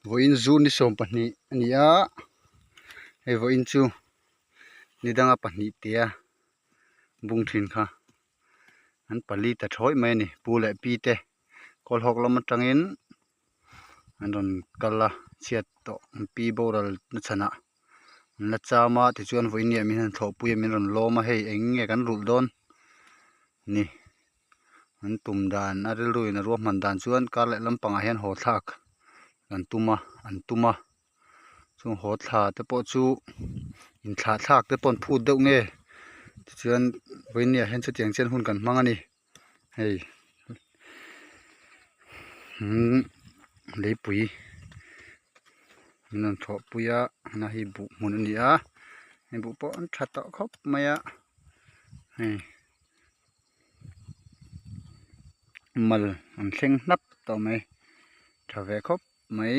Vawiin zu ni 20 a ni a, hei vawiin chu ni danga pahnih tia bung thin kha an pali ta thawi mai a ni. Pu leh pi te kawlhawk lam atangin an rawn kal a, chhiat tawh an pi boral na chhanah an la cham a, tichuan vawiin ni ah min han thlawhpui a min rawn lawm a, hei eng nge kan rulh dawn ni. An tum dan a rilru in a ruahman dan chuan kar leh lampangah hian haw thlak an tum a an tum a chung haw thla te pawh chu inthlah thlak te pawh an phut deuh nge tichuan vawiin ah hian chutiang chian hun kan hmang a ni hei umm leipui an rawn thawh pui a hna hi buh hmun a ni a hei buh pawh an tha tawh khawp mai a hei. Mal an thleng hnap tawh mai tha ve khawp mai.